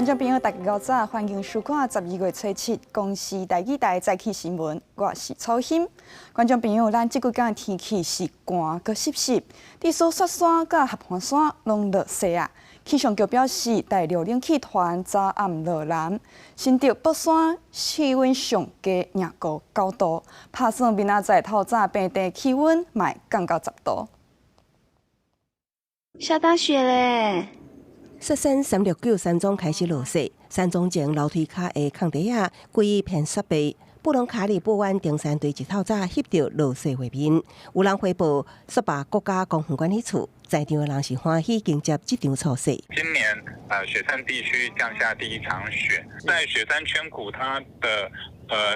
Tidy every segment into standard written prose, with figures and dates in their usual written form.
觀眾朋友，大家早，歡迎收看12月初7公視台語台早起新聞，我是楚欣。觀眾朋友，咱這幾工天氣是寒閣濕濕，佇說雪山佮合歡山攏落雪啊。氣象局表示，大陸冷氣團昨暗落南，新竹北山氣溫上低贏過9度，拍算明仔載透早平地氣溫嘛會降到10度。下大雪咧！雪山369山莊開始落雪，山莊前樓梯跤的空地仔，規片雪白。布隆卡里布灣登山隊一透早翕著落雪畫面，有人回報雪霸國家公園管理處，在場的人是歡喜迎接這場初雪。今年，雪山地區降下第一場雪，在雪山圈谷，它的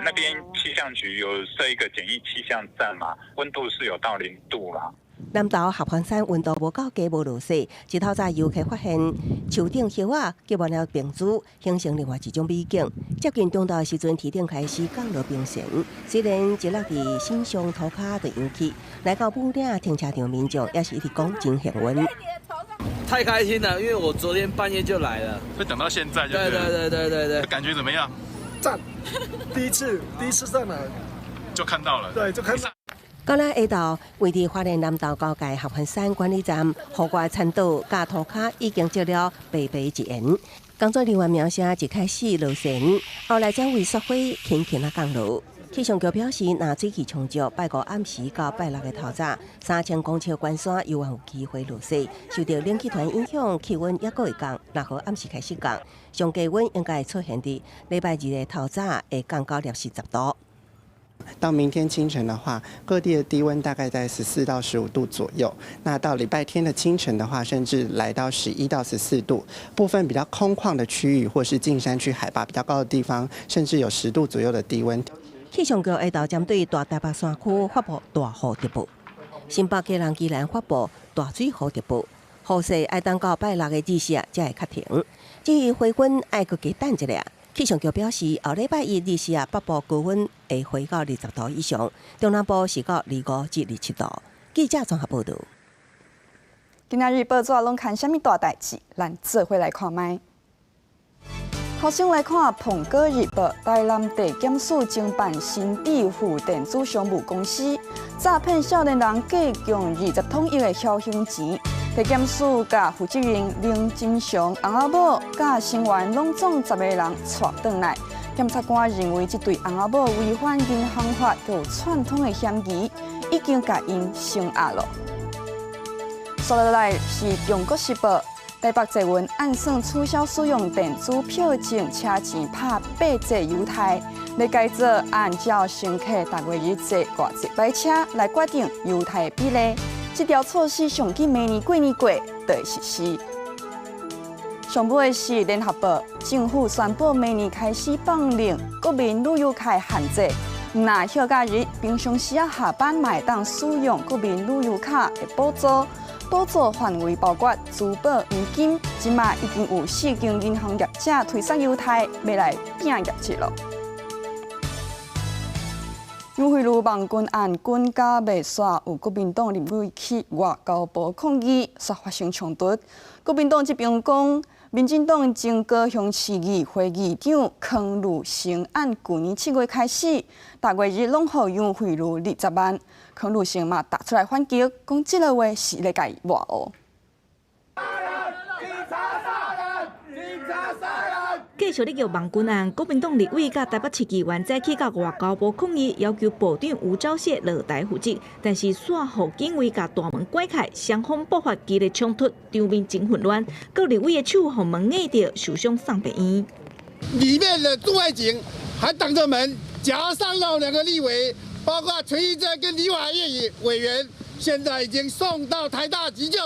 那邊氣象局有設一個簡易氣象站嘛，溫度是有到0度啦。南投合歡山溫度無夠低，無落雪。一透早遊客發現樹頂葉仔結滿了冰珠，形成另外一種美景。接近中晝的時陣，天頂開始降落冰霰。雖然一落佇身上塗跤就揚起，來到武嶺停車場民眾也是一直講真幸運。太開心了，因為我昨天半夜就來了，會等到現在就對對對對對對，感覺怎麼樣？讚！第一次上來就看到了，對，就看到。到咱下晝，位佇花蓮南投交界合歡山管理站，戶外田島佮塗跤已經積了白白一層。工作人員描寫一開始落雪，後來轉為雪花輕輕仔降落。氣象局表示，若水汽充足，拜五暗時到拜六的透早，3000公尺關山猶原有機會落雪。受著冷氣團影響，氣溫猶閣會降，若予暗時開始降，上低溫應該會出現佇禮拜二的透早會降到攝氏10度。到明天清晨的話，各地的低溫大概在14到15度左右。那到禮拜天的清晨的話，甚至來到11到14度。部分比較空曠的區域，或是近山區海拔比較高的地方，甚至有10度左右的低溫。氣象局下晝針對大台北山區發布大雨特報，新北基隆宜蘭發布大水雨特報，雨勢愛等到拜六的日時才會較停。至於回溫愛閣加等一下。氣象局表示，後禮拜一日時啊，北部高溫會回到20度以上，中南部是到25至27度。記者綜合報導。今仔日報紙攏刊啥物大代誌？咱做伙來看覓。頭先來看《蘋果日報》，台南地檢署偵辦新致富電子商務公司詐騙少年人計共20桶億的僥倖錢。地檢署共負責人林金祥、翁仔某佮成員攏總10個人帶轉來。檢察官認為這對翁仔某違反銀行法有串通的嫌疑，已經共𪜶聲押了。紲落來是《中國時報》，台北捷運按算取消使用電子票證車錢拍八折優待，欲改做按照乘客逐月日坐偌濟擺車來決定優待比例。這條措施上緊明年過年過就會實施。上尾的是《聯合報》，政府宣布明年開始放寬國民旅遊卡限制，毋但休假日平常時仔下班嘛會當使用國民旅遊卡的補助，補助範圍包括珠寶、黃金。這馬已經有四間銀行業者推出優待，欲來拼業績囉。楊惠如網軍案滾甲袂煞，有國民黨立委去外交部抗議，煞發生衝突。國民黨這邊講，民進黨前高雄市議會議長康裕成按舊年7月開始，逐月日攏予楊惠如20萬，康裕成嘛踏出來反擊，講這个話是咧共伊抹烏。警察殺人！警察殺人！繼續咧叫網軍案，國民黨立委佮台北市議員早起到外交部抗議，要求部長吳釗燮落台負責，但是煞予警衛共大門關開，雙方爆發激烈衝突，場面真混亂。閣立委的手予門壓著，受傷送病院。裡面的駐外警還擋着門，夾傷到兩個立委，包括陳玉珍跟李華業委員，現在已經送到台大急救。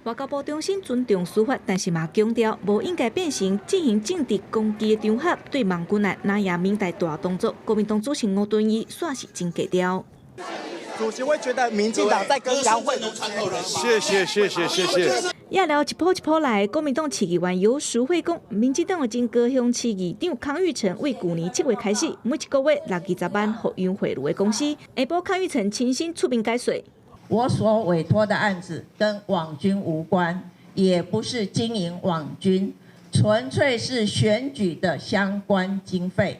外交部重申尊重司法，但是嘛強調無應該變成進行政治攻擊的場合。對網軍案哪樣明代大動作，國民黨主席吳敦義煞是真低調。主席會覺得民進黨在跟楊惠如謝謝謝謝謝謝。野寮一波一波來，國民黨市議員游淑慧講，民進黨的前高雄市議長康裕成為舊年7月開始，每一個月捌20萬予楊惠如的公司，下晡康裕成親身出面解說。我所委託的案子跟網軍無關，也不是經營網軍，純粹是選舉的相關經費，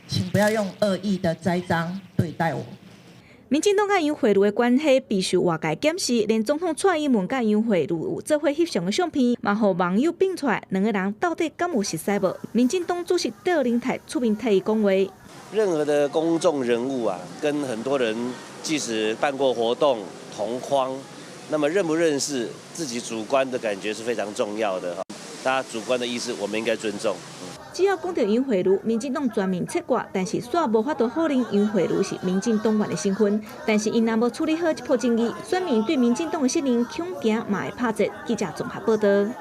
請不要用惡意的栽贓對待我。民進黨佮楊蕙如的關係備受外界檢視，連總統蔡英文佮楊蕙如有做伙翕相的相片，嘛予網友變出來，兩个人到底敢有熟似無？民進黨主席卓榮泰出面替伊講話。任何的公眾人物啊，跟很多人即使辦過活動同框，那麼認不認識自己主觀的感覺是非常重要的哈。大家主觀的意思，我們應該尊重。只要講著楊蕙如，民進黨全面切割，但是煞無法度否認楊蕙如是民進黨員的身份。但是𪜶若無處理好這波爭議，選民對民進黨的信任恐驚嘛會拍折。記者綜合報導。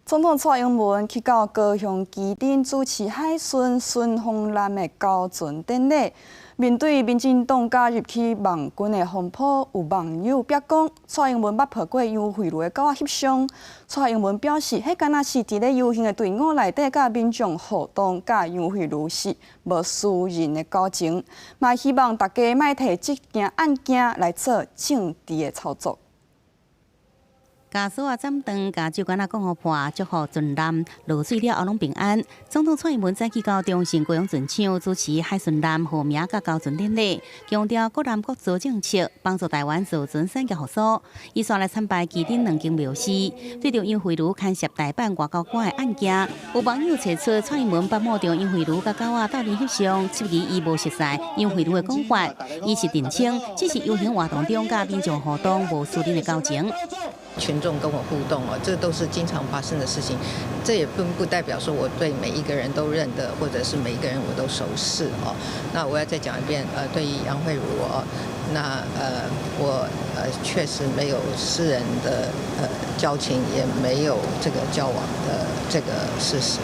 總統蔡英文去到高雄旗津主持海巡順風艦的交船典禮，面對民進黨加入去網軍的風波，有網友表講蔡英文捌抱過楊蕙如的狗仔翕相。蔡英文表示，彼敢若是佇咧遊行的隊伍內底，佮民眾互動，佮楊蕙如是無私人的交情，嘛希望大家莫提這件案件來做政治的操作。家私仔斬斷，共酒罐仔講予破，祝福船艦落水了後攏平安。總統蔡英文早起到中正高雄船廠主持海巡艦號名佮交船典禮，強調國艦國造政策，幫助台灣造船產業復甦。伊煞來參拜旗津兩間廟寺，對著楊蕙如牽涉代辦外交官的案件，有網友揣出蔡英文捌摸著楊蕙如佮狗仔鬥陣翕相，質疑伊無熟似楊蕙如的講法。伊是澄清，只是遊行活動中佮民眾互動，無私人的交情。群眾跟我互動哦，這都是經常發生的事情。這也並不代表說我對每一個人都認得，或者是每一個人我都熟識哦。那我要再講一遍，對於楊蕙如哦，那我確實沒有私人的交情，也沒有這個交往的這個事實。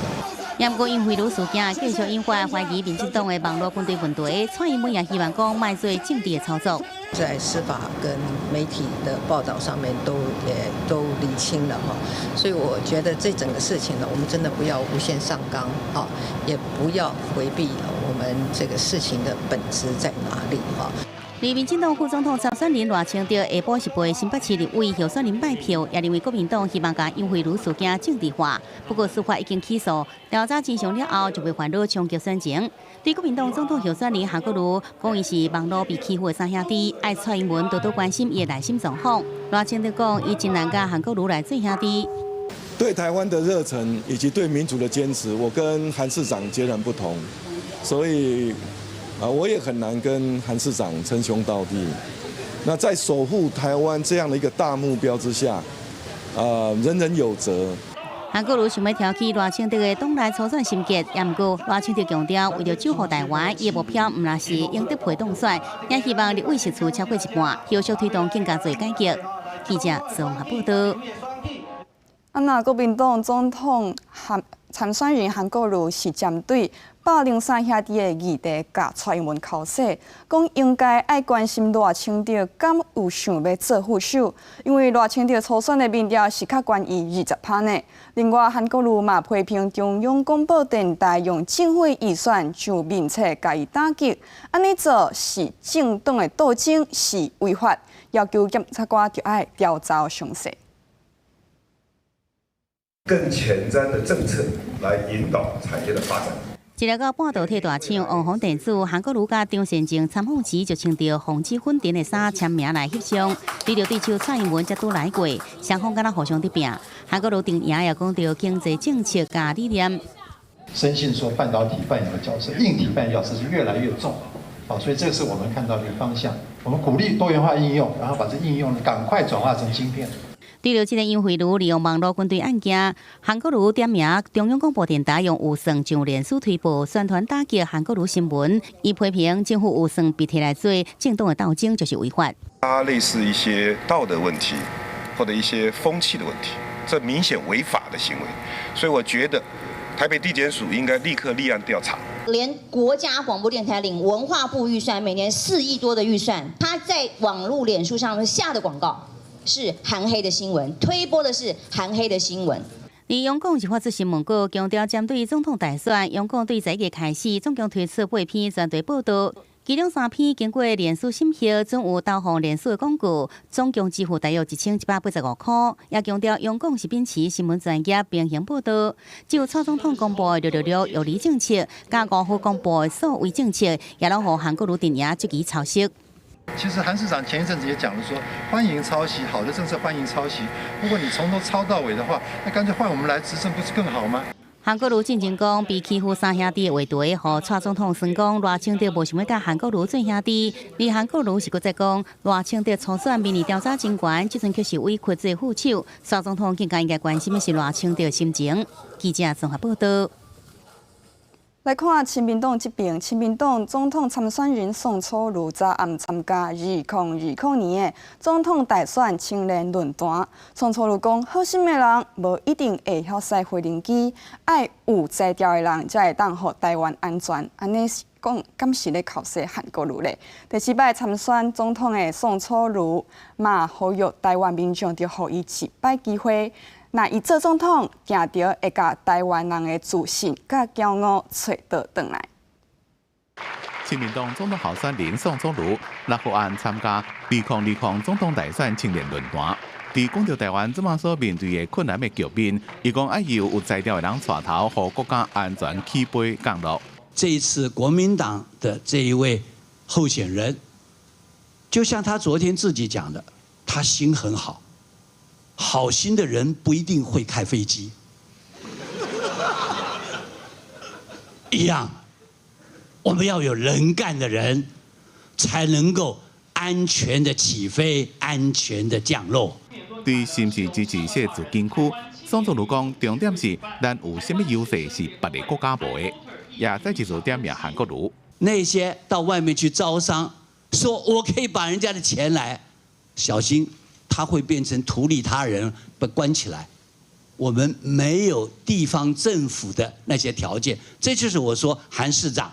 毋過楊蕙如事件繼續引發懷疑民進黨的網路軍隊問題，蔡英文也希望講莫做政治的操作。在司法跟媒體的報道上面都也都釐清了哈，所以我覺得這整個事情呢，我們真的不要無限上綱啊，也不要迴避我們這個事情的本質在哪裡哈。而民進黨副總統參選人賴清德下晡是陪新北市立委候選人拜票，也認為國民黨希望共楊蕙如事件政治化。不過司法已經起訴，調查真相了後就會煩惱衝擊選情。對國民黨總統候選人韓國瑜講，伊是網路被欺負的三兄弟，愛蔡英文多多關心伊的內心狀況。賴清德講，伊真難佮韓國瑜來做兄弟。對台灣的熱忱以及對民主的堅持，我跟韓市長截然不同，所以。啊，我也很難跟韓市長稱兄道弟。那在守護台灣這樣的一個大目標之下，啊，人人有責。韓國瑜想欲挑起賴清德的黨內初選心結，也毋過賴清德強調，為著守護台灣，伊的目標毋但是贏得皮當選，也希望立委席次超過一半，後續推動更加濟改革。記者綜合報導。啊，那國民黨總統韓參選人韓國瑜是針對霸凌三兄弟的議題，共蔡英文剾洗，講應該愛關心賴清德敢有想欲做副手，因為賴清德初選的民調是較懸伊20%呢。另外，韓國瑜嘛批評中央廣播電臺用政府預算上面冊共伊打擊，按呢做是政黨的鬥爭，是違法，要求檢察官著愛調查詳細。更前瞻的政策來引導產業的發展。一日到半導體大廠旺宏電子，韓國瑜佮張善政參訪時就穿著防止粉塵的衫簽名來翕相，對著對手蔡英文才拄來過，雙方敢若互相佇拚。韓國瑜陣營也講著經濟政策佮理念，深信說半導體扮演的角色，硬體扮演角色是越來越重，好，所以這是我們看到的一個方向。我們鼓勵多元化應用，然後把這應用趕快轉化成晶片。對著這个楊蕙如利用網路軍隊案件，韓國瑜點名中央廣播電臺用預算上臉書推播宣傳打擊韓國瑜新聞，伊批評政府預算被提來做政黨的鬥爭就是違法。它類似一些道德問題或者一些風氣的問題，這明顯違法的行為，所以我覺得台北地檢署應該立刻立案調查。連國家廣播電臺領文化部預算，每年4億多的預算，他在網路臉書上面下的廣告是韓黑的新聞，推播的是韓黑的新聞。而央廣是發出新聞稿，強調針對總統大選，央廣對11月開始總共推出8篇專題報導。其中三篇經過臉書審核，準有投放臉書的廣告，總共支付大約1185箍。也強調央廣是秉持新聞專業平衡報導，只有蔡總統公布的666育兒政策，佮吳孚公布的數位政策，也攏予韓國瑜陣營質疑抄襲。其實韓市長前一陣子也講了，說歡迎抄襲，好的政策歡迎抄襲。如果你從頭抄到尾的話，那乾脆換我們來執政，不是更好嗎？韓國瑜進前講被欺負三兄弟的話題，予蔡總統酸講賴清德無想欲佮韓國瑜做兄弟，而韓國瑜是閣再講賴清德初選民意調查真懸，這陣卻是委屈做副手，蔡總統更加應該關心的是賴清德的心情。記者綜合報道。來看親民黨這邊，親民黨總統參選人宋楚瑜昨暗參加2020年的總統大選青年論壇。宋楚瑜講，好心的人無一定會曉駛飛行機，愛有才調的人才會當予台灣安全。按呢是講，敢是咧剾洗韓國瑜咧？第四擺參選總統的宋楚瑜嘛，呼籲台灣民眾著予伊一擺機會。若伊做總統，定著會共台灣人的自信佮驕傲揣倒轉來。親民黨總統候選人宋楚瑜6號暗參加2020總統大選青年論壇，佇講著台灣這馬所面對的困難的局面，伊講愛由有才調的人帶頭，予國家安全起飛降落。這一次國民黨的這一位候選人，就像他昨天自己講的，他心很好。好心的人不一定會開飛機，一樣，我們要有能幹的人，才能夠安全的起飛，安全的降落。對是毋是支持設自禁區，宋楚瑜講，重點是咱有啥物優勢是別个國家無的，也再一次點名韓國瑜。那些到外面去招商，說我可以把人家的錢來，小心。他會變成圖利他人，被關起來。我們沒有地方政府的那些條件，這就是我說韓市長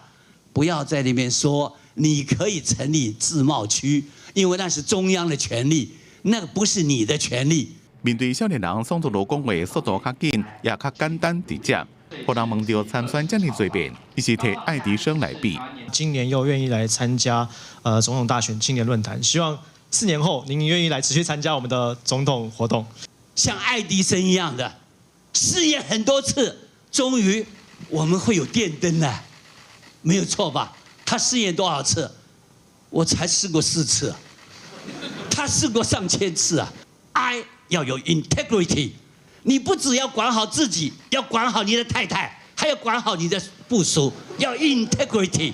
不要在那邊說你可以成立自貿區，因為那是中央的權力，那個不是你的權力。面對少年人，宋楚瑜講話速度較緊，也較簡單直接。予人問著參選遮爾濟遍，伊是提愛迪生來比。今年又願意來參加總統大選青年論壇，希望4年後，您願意來持續參加我們的總統活動？像愛迪生一樣的試驗很多次，終於我們會有電燈了，沒有錯吧？他試驗多少次？我才試過4次，他試過上千次啊！I 要有 integrity，你不只要管好自己，要管好你的太太，還要管好你的部屬，要 integrity。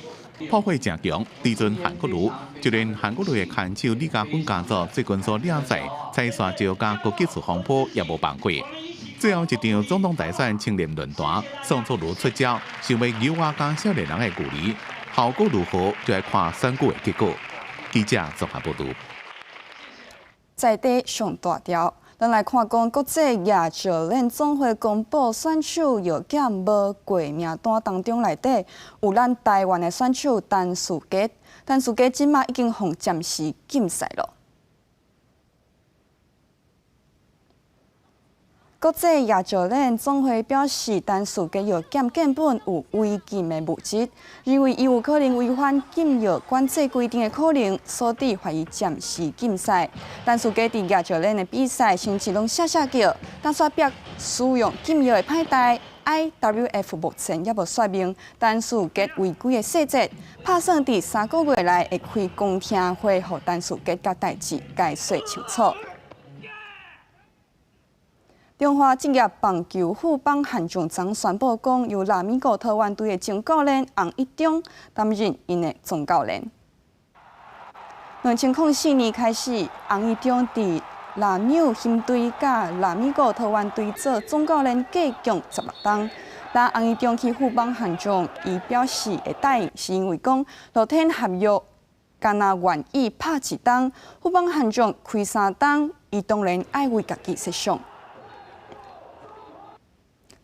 破火誠強，對準韓國瑜，就連韓國瑜的牽手李家芬家族最近所領賽，踩沙石佮高級風波也無放過。最後一場總統大選青年論壇，宋楚瑜出招，成為牛蛙佮少年人的距離，效果如何，就來看選舉的結果。記者綜合報導。在地上大條，咱來看講國際野石鏈總會公布選手藥檢無過名單當中內底有咱台灣的選手陳士傑，陳士傑這馬已經予暫時禁賽了。國際野石鏈總會表示，陳士傑藥檢根本有違禁的物質，認為伊有可能違反禁藥管制規定的可能，所以予伊暫時禁賽。陳士傑佇野石鏈的比賽成績攏謝謝叫，但煞煏使用禁藥的歹代，IWF 目前猶無說明陳士傑違規的細節，拍算佇3個月內會開公聽會，予陳士傑共代誌解說清楚。中華職業棒球富邦悍將昨宣布講，由拉米戈桃猿隊的前教練洪一中擔任𪜶的總教練。2004年開始，洪一中佇拉紐鷹隊佮拉米戈桃猿隊做總教練，計共16冬。當洪一中去富邦悍將，伊表示會答應，是因為講樂天合約干焦願意拍一冬，富邦悍將開3冬，伊當然愛為家己設想。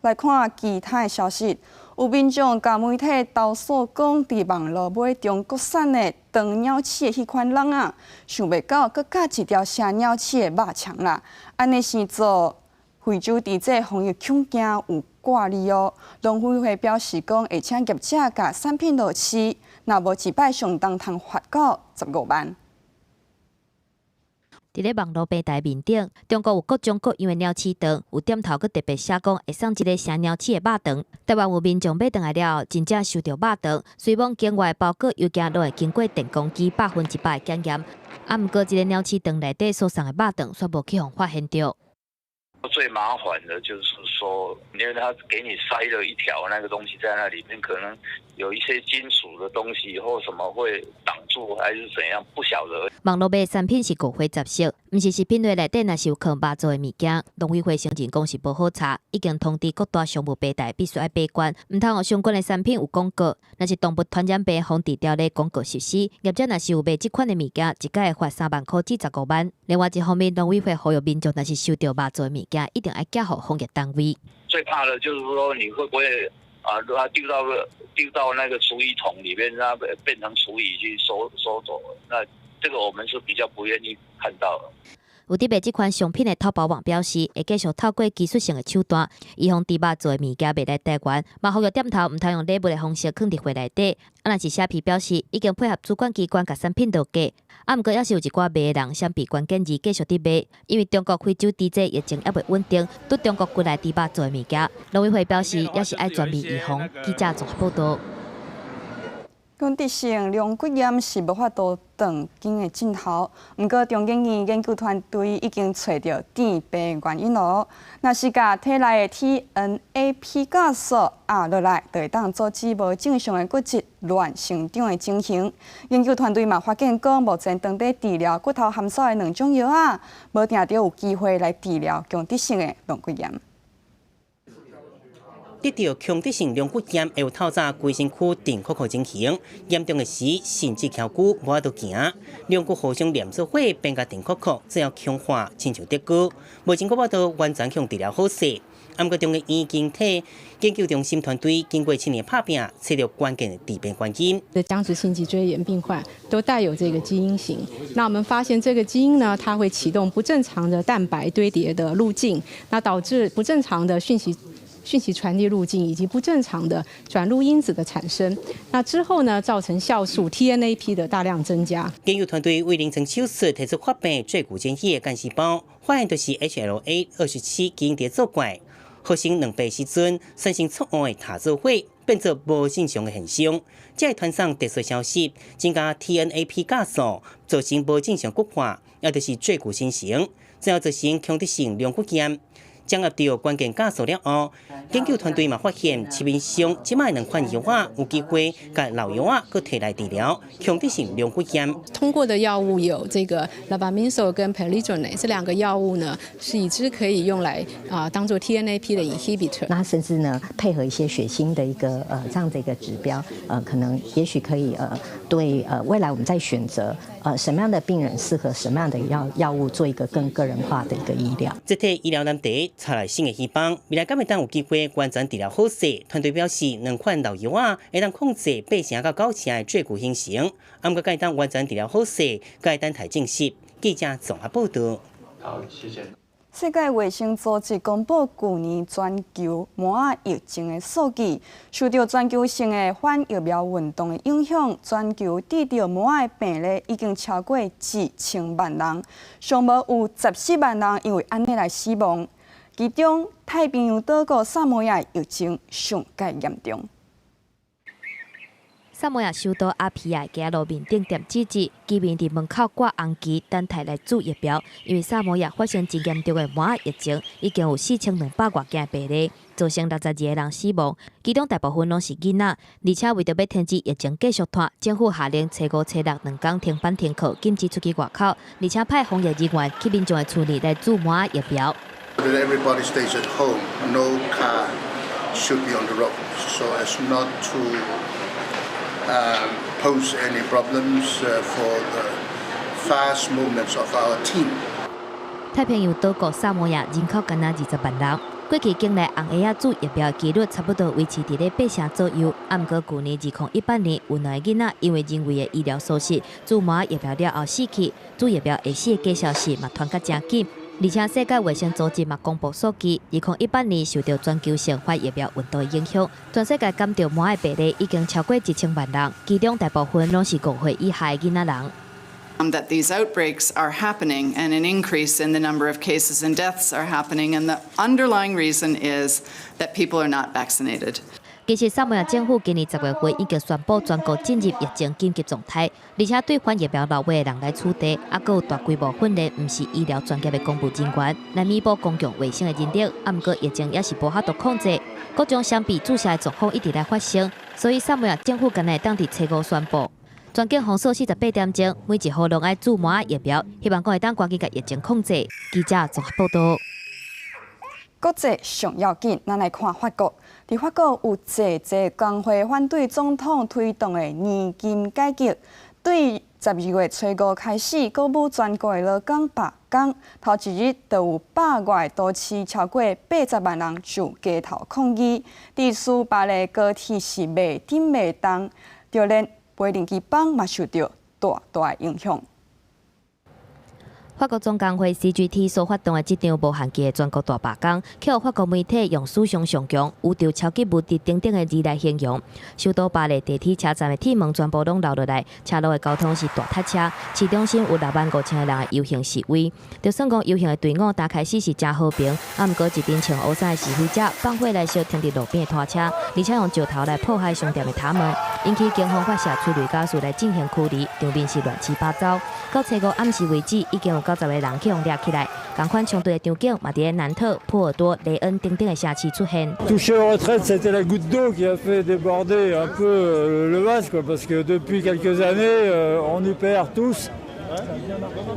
來看其他的消息，有民眾共媒體投訴講，佇網路買中國產的長鳥鼠的彼款籠仔，想袂到閣佮一條蛇鳥鼠的肉腸啦！按呢生做非洲佇這防疫恐驚有掛慮哦。農委會表示講，會請業者共產品落市，若無一擺相當通罰到15萬。佇咧網路平台面頂，中國有各種各樣的鳥鼠腸，有店頭閣特別寫講會送一个生鳥鼠的肉腸。台灣有民眾買轉來了後，真正收著肉腸，雖罔境外包裹郵件攏會經過電光機100%的檢驗，啊，毋過這个鳥鼠腸內底所送的肉腸，煞無去予發現著。最麻煩的就是說，因為他給你塞了一條那個東西在那裡面，可能有一些金屬的東西或什麼會擋住，還是怎樣，不曉得。網路賣產品是五花雜色，毋是食品類內底，若是有囥肉做的物件，農委會承認講是無好查，已經通知各大商務平台必須愛把關，毋通予相關的產品有廣告。若是動物傳染病防治條例廣告實施，業者若是有賣這款的物件，一概會罰3萬箍至15萬。另外一方面，農委會呼籲民眾若是收著肉做的物件，一定愛寄予防疫單位。最怕的就是說，你會不會啊？丟到那個廚餘桶裡面，那變成廚餘去收走？那這個我們是比較不願意看到的。有佇賣這款商品的淘寶網表示，會繼續透過技術性的手段，預防豬肉做的物件賣來台灣。嘛，呼籲店頭毋通用禮物的方式囥佇貨內底。啊，若是蝦皮表示，已經配合主管機關共產品落架。啊，毋過猶是有一寡賣的人，閃避關鍵字繼續佇賣，因為中國非洲豬瘟疫情猶未穩定，對中國過來豬肉做的物件，農委會表示猶是愛全面預防。記者綜合報道。強直性龍骨炎是無法度斷根的症候，毋過中研院研究團隊已經揣著致病原因囉。若是共體內的 TNAP 酵素壓落來，就會當阻止無正常的骨質亂生長的情形。研究團隊嘛發現講，目前當地治療骨頭含素的兩種藥仔，無定著有機會來治療強直性的龍骨炎。得著強直性龍骨炎，會有透早規身軀電扣扣情形，嚴重的時甚至蹺久無法度行。龍骨互相連做伙變共電扣扣，最後強化，親像竹篙。目前閣無法度完全予治療好勢。毋過中研院晶體研究中心團隊經過七年拍拚，揣著關鍵的致病原因。的僵直性脊椎炎病患都帶有這個基因型。那我們發現這個基因呢，它會啟動不正常的蛋白堆疊的路徑，那導致不正常的訊息傳遞路徑以及不正常的轉錄因子的產生，那之後呢，造成酵素 TNAP 的大量增加。研究團隊為臨床手術提出發病最具爭議的幹細胞，發現就是 HLA 27基因佇作怪，發生兩病時陣產生錯誤的塔做伙，變做無正常的現象。這個傳送特殊消息，增加 TNAP 酵素，造成無正常骨化，也就是椎骨形成，最後造成強直性龍骨炎。掌握著關鍵酵素了後，研究團隊嘛發現市面上這擺兩款藥仔有機會共老藥仔閣提來治療強直性龍骨炎。通過的藥物有這個 Levamisole 跟 Pamidronate 這兩個藥物呢，是已知可以用來啊當做 TNAP 的 inhibitor。那甚至呢配合一些血清的一個這樣的一個指標，可能也許可以對未來我們在選擇什麼樣的病人適合什麼樣的藥物做一個更個人化的一個醫療。這體醫療難題帶來新的希望，未來敢會當有機會完全治療好勢？團隊表示，兩款老藥仔會當控制8成到9成的椎骨形成，毋過敢會當完全治療好勢，閣愛等待證實。記者綜合報道。好，謝謝。世界衛生組織公布舊年全球麻仔疫情的數據，受著全球性的反疫苗運動的影響，全球得著麻仔的病例已經超過1000萬人，上無有14萬人因為按呢來死亡。其中，太平洋島國薩摩亞疫情上蓋嚴重。薩摩亞首都阿皮亞街路面頂店子子，居民佇門口掛紅旗等待來注疫苗。因為薩摩亞發生真嚴重的麻仔疫情，已經有4200外件病例，造成62個人死亡，其中大部分攏是囡仔。而且為著欲停止疫情繼續拖，政府下令初五、初六兩工停班停課，禁止出去外口，而且派防疫人員去民眾的厝裡來注麻仔疫苗。 Everybody stays at home. No car should be on the road, so as not to pose any problems for the fast movements of our team. 太平洋島國薩摩亞人口干焦20萬人，過去境內紅鞋仔注疫苗的幾率差不多維持佇咧8成左右。啊，毋過舊年2018年有兩个囡仔因為人為的醫療疏失，注麻仔疫苗了後死去，注疫苗會死的假消息嘛傳甲誠緊。而且世界衛生組織嘛公布數據，2018年受著全球性反疫苗運動的影響，全世界感著麻的病例已經超過1000萬人，其中大部分攏是5歲以下的囡仔人。 That these outbreaks are happening and an increase in the number of cases and deaths are happening, and the underlying reason is that people are not vaccinated. 其實，薩摩亞政府今年10月份已經宣布全國進入疫情緊急狀態，而且對反疫苗老歲的人來取締，猶閣有大規模訓練毋是醫療專業的公務人員，來彌補公共衛生的人力。啊，毋過疫情猶是無法度控制，各種相比注射的狀況一直來發生，所以薩摩亞政府敢若會當佇初五宣布，全境封鎖48點鐘，每一戶攏愛注麻疫苗，希望講會當趕緊共疫情控制。記者綜合報道。國際上要緊，咱來看法國。佇法國有濟濟工會反對總統推動的年金改革，對12月初五開始，鼓舞全國的勞工罷工。頭一日就有百外都市超過80萬人上街頭抗議。佇蘇巴黎高鐵是袂振袂動，就連無人機班嘛受著大大影響。法國總工會 CGT 所發動的這場無限期的全國大罷工，予法國媒體用史上上強、宇宙超級無敵等等的字來形容。首都巴黎地鐵車站的鐵門全部攏留落來，車路的交通是大塞車。市中心有6萬5千個人的遊行示威。就算講遊行的隊伍剛開始是誠和平，啊，毋過一陣穿烏衫的示威者放火來燒停佇路邊的拖車，而且用石頭來破壞商店的鐵門，引起警方發射催淚ガス來進行驅離，場面是亂七八糟。到初五暗時為止，已經有90個人予掠起來，仝款衝突的場景嘛，佇咧南特、波爾多、雷恩等等的城市出現。 Toucher aux retraites, c'était la goutte d'eau qui a fait déborder un peu le vase, quoi, parce que depuis quelques années, on y perd tous,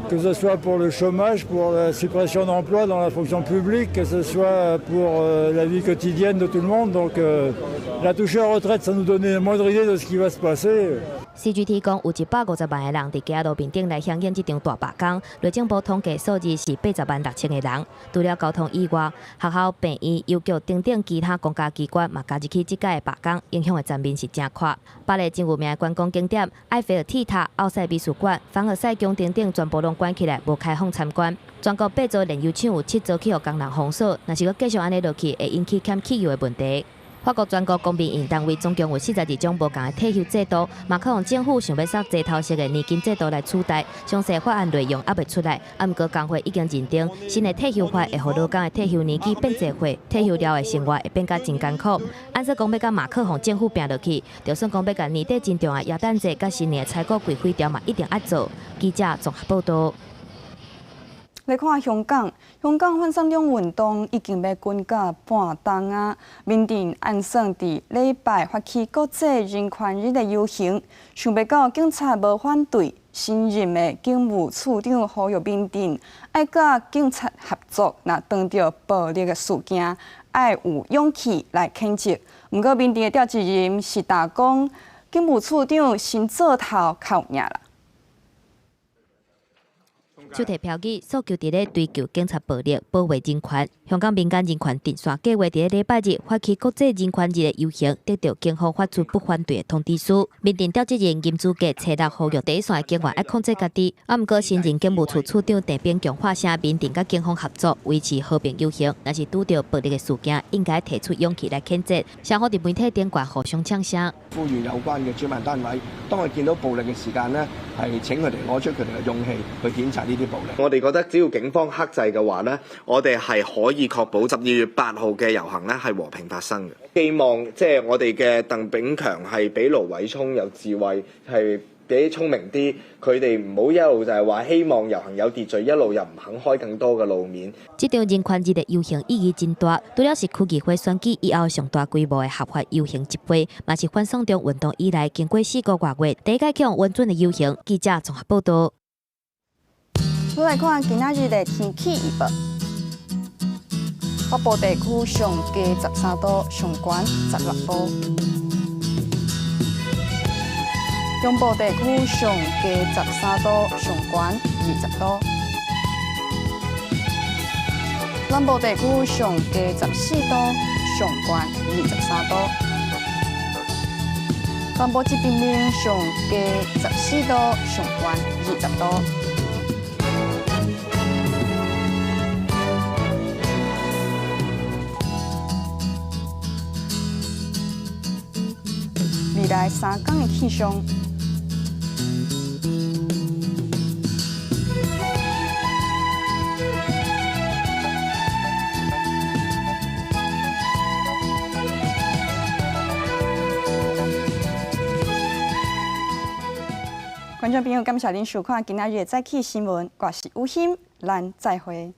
que ce soit pour le chômage, pour la suppression d'emplois dans la fonction publique, que ce soit pour la vie quotidienne de tout le monde. Donc la toucher aux retraites, ça nous donnait la moindre idée de ce qui va se passer. CGT 講有150萬个人佇街仔路面頂來響應這場大罷工，內政部統計數字是80萬6千个人。除了交通以外，學校、病院、郵局等等其他公家機關嘛加入去這擺的罷工，影響的層面是誠闊。巴黎真有名的觀光景點埃菲爾鐵塔、奧賽美術館、凡爾賽宮等等，全部攏關起來，無開放參觀。全國八座煉油廠有七座去予工人封鎖，若是閣繼續按呢落去，會引起欠汽油的問題。法國全國公民營單位總共有42種無仝的退休制度，馬克龍政府想欲煞齊頭式的年金制度來取代，詳細法案內容猶未出來。啊，毋過工會已經認定新的退休法會予勞工的退休年紀變濟歲，退休了的生活會變甲真艱苦。按說講欲佮馬克宏政府拚落去，就算講欲共年底真重要的耶誕節佮新年的拆股櫃毀掉嘛，一定愛做。記者綜合報道。來看香港，香港反送中運動已經欲滾到半冬啊！民陣按算佇禮拜發起國際人權日的遊行，想袂到警察無反對。新任的警務處長呼籲民陣愛佮警察合作，若當著暴力的事件，愛有勇氣來譴責。毋過民陣的召集人是打講，警務處長先做頭較有影啦。手提標語，訴求佇咧追究警察暴力，保衛人權。香港民間人權陣線計劃佇咧禮拜日發起國際人權日的遊行，得著警方發出不反對的通知書。民陣召集人金柱傑初六呼籲第一線的警員愛控制家己。啊，毋過新任警務處處長鄧炳強發聲，民陣佮警方合作維持和平遊行，若是拄著暴力的事件，應該提出勇氣來譴責。雙方佇媒體頂懸互相嗆聲。呼籲有關嘅主辦單位，當佢見到暴力嘅時間呢，係請佢哋攞出佢哋嘅勇氣去譴責呢啲暴力。我哋覺得只要警方克制嘅話呢，我哋係可以確保12月8號嘅遊行呢係和平發生嘅。寄望即係我哋嘅鄧炳強係比盧偉聰有智慧，係比聰明啲。佢哋唔好一路就係話希望遊行有秩序，一路又唔肯開更多嘅路面。這場人權日的遊行意義真大，除了是區議會選舉以後上大規模的合法遊行集會，嘛是反送中運動以來經過4個外月第一擺予允准的遊行。記者綜合報道。我來看今仔日的天氣預報。北部地區上低13度，上懸16度。中部地區上低13度，上懸20度。南部地區上低14度，上懸23度。南部這邊面上低14度，上懸20度。未來3工的氣象。觀眾朋友，感謝恁收看今仔日的早起新聞，我是雨欣，咱再會。